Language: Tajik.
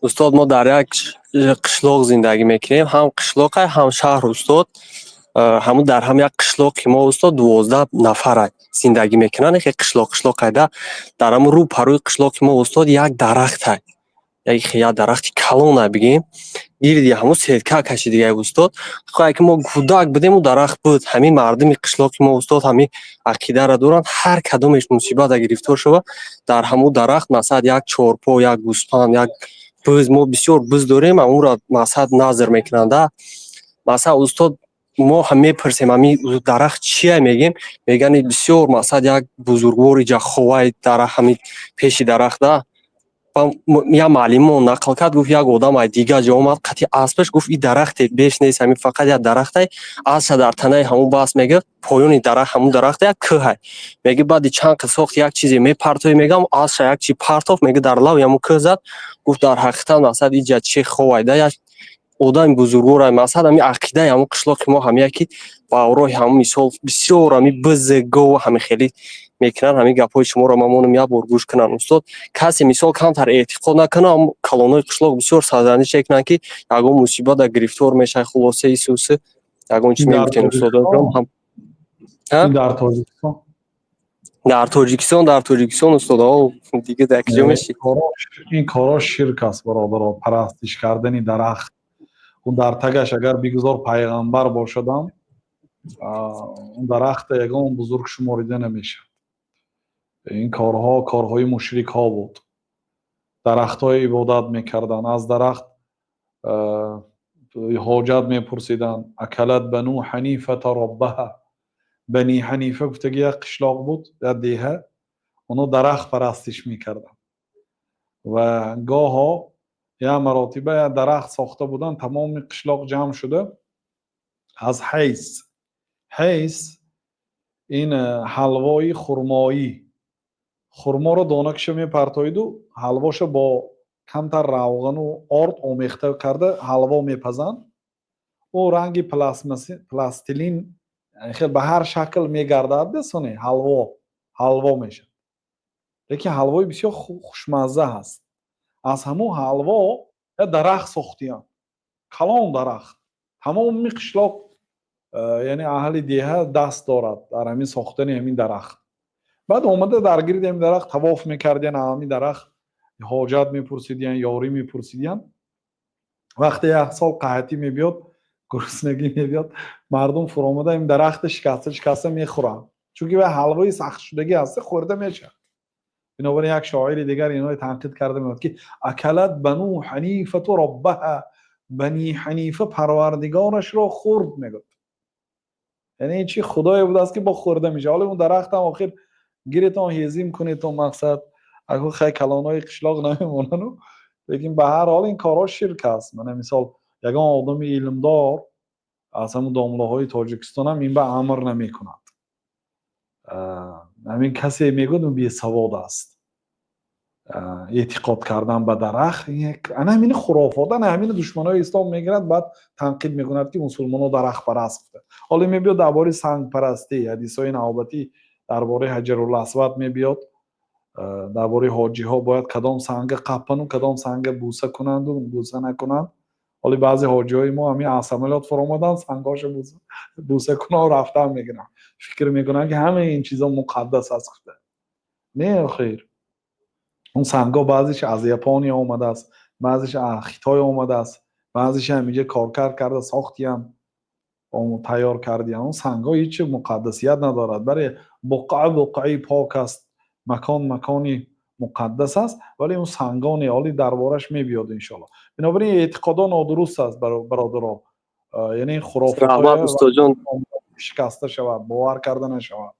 Устод, мо дар як қишлоқ зиндагӣ мекунем, ҳам қишлоқай, ҳам шаҳр, устод. Ҳамун дар ҳам як қишлоқи мо, устод, 12 нафара зиндагӣ мекунанд. Хе қишлоқ қишлоқайда, дар ҳамун рӯ парӯи қишлоқи мо, устод, як дарахтай, як дарахти калона бигем, гирди ҳамун сетка кашидигай, устод. Хое ки мо кӯдак будем, у дарахт буд. Ҳамин мардуми қишлоқи мо, устод, ҳамин ақидаро доранд: ҳар кадомеш мусибата гирифтор шава, дар ҳамун дарахт, масалан, як чорпо, як гӯспанд, як буз, мо бисёр буз дорем, ҳамунро, масалан, назр мекунанда. Масалан, устод, мо ҳам мепурсем, ҳамин дарахт чия мегем, мегӯянд, бисёр, масалан, як бузургвори ҷаховай дарахт, ҳамин пеши дарахта. Як муаллиммон нақл кард, гуфт, як одам ай дигар ҷо омад қати аспаш, гуфт, и дарахте беш нест, ҳамин фақат як дарахтай. Аспша дар танаи ҳамун баст, мегӯяд, поёни дарахт, ҳамун дарахта як кӯҳай, меги, баъди чанд қи сохт, як чизе мепартои, мегам, аспша як чи партофт, меги, дар лави ҳамун кӯҳ зад. Гуфт, дар ҳақиқат, масалан, иҷа чи ховайда, як одами бузургворай. Масалан, ҳамин ақидаи ҳамун қишлоқи мо ҳамия ки ба роҳи ҳамун мисол бисёр ҳамин биз, гов ҳамин хеле мекунанд. Ҳамин гапҳои шуморо ман монам як бор гӯш кунам, устод. Касе, мисол, камтар эътиқод накунад, калонҳои қишлоқ бисёр сарзаниш мекунанд, ки ягон мусибата гирифтор мешавад. Хулоса, исуси ягон чи мегуфтем, устод? Дар Тоҷикистон? Дар Тоҷикистон, дар Тоҷикистон, устод. Дига дар киҷо меши? Ин корҳо ширк аст, бародаро. Парастиш кардани дарахт, он дар тагаш агар бигузор пайғамбар бошадам, он дарахта ягон бузург шуморида намешавад. Ин корҳо корҳои мушрикҳо буд. Дарахтҳои ибодат мекарданд, аз дарахт ҳоҷат мепурсиданд. أكلت بنو حنيفة ربها. Бани Ҳанифа гуфтаги як қишлоқ буд, як деҳа. Оно дарахт парастиш мекарданд ва гоҳо як маротиба як дарахт сохта буданд. Тамоми қишлоқ ҷамъ шуда, аз ҳайс, ҳайс ин ҳалвои хурмоӣ, хурморо донакша мепартоиду ҳалвоша бо камтар равғану орд омехта карда ҳалво мепазанд. Ӯ ранги пластилин хел ба ҳар шакл мегардад, бесоне ҳалво ҳалво мешавад, лекин ҳалвои бисёр хушмазза ҳаст. Аз ҳамун ҳалво як дарахт сохтиянд, калон дарахт. Тамоми қишлоқ, яъне аҳли деҳа, даст дорад дар ҳамин сохтани ҳамин дарахт. Баъд омада дар гирди ҳамин дарахт тавоф мекардиян, ҳамин дарахт ҳоҷат мепурсидиян, ёрӣ мепурсидиян. Вақте як сол қаҳтӣ мебиёд, гуруснагӣ мебиёд, мардум фуромада ин дарахта шикаста шикаста мехӯранд, чунки вай ҳалвои сахтшудагӣ ҳаста, хӯрда мешавад. Бинобар ин як шоири дигар инҳои танқид карда мегӯяд, ки أكلت بنو حنيفة ربها. Бани Ҳанифа парвардигорашро хӯрд, мегӯяд. Яъне ин чи худое будааст, ки бо хӯрда мешавад? Ҳоло он дарахтам охир гиретон, ҳезим кунедтон, мақсад аку хай калонҳои қишлоқ намемонану. Лекин ба ҳар ҳол ин корҳо ширк аст. Мана, мисол, ягон одами илмдор аз ҳамун домлаҳои Тоҷикистонам ин ба амр намекунад. Ҳамин касе мегӯяд, бесавод аст. Эътиқод кардан ба дарахт, ана ҳамини хурофот, ана ҳамини душманои ислом мегирад, баъд танқид мекунад, ки мусулмонҳо дарахтпараст гуфта. Ҳоло мебиёд дар бораи сангпарастӣ, ҳадисҳои навбатӣ дар бораи Ҳаҷаруласвад мебиёд, дар бораи ҳоҷиҳо бояд кадом санга қаппану кадом санга бӯса кунанду бӯса накунанд. Ҳоли баъзе ҳоҷиҳои мо ҳамин аз самолёт фуромаданд, сангҳошо бӯса кунон рафтан мегиранд, фикр мекунанд, ки ҳамаи ин чизо муқаддас аст гуфта. Не, охир он сангҳо баъзеш аз Япония омадааст, баъзеш аз Хитой омадааст, баъзеш ҳаминҷа коркард карда сохтиянд, тайёр кардиянд. Он сангҳо ҳеҷ муқаддасият надорад. Бале, буқъа буқъаи пок аст, макон макони муқаддас аст, вале он сангҳо не. Ҳоли дар бораш мебиёд, иншоалло. Бинобар ин эътиқодҳо нодуруст аст, бародаро, яъне Раҳмат, устодҷон. Шикаста шавад, бовар карда нашавад.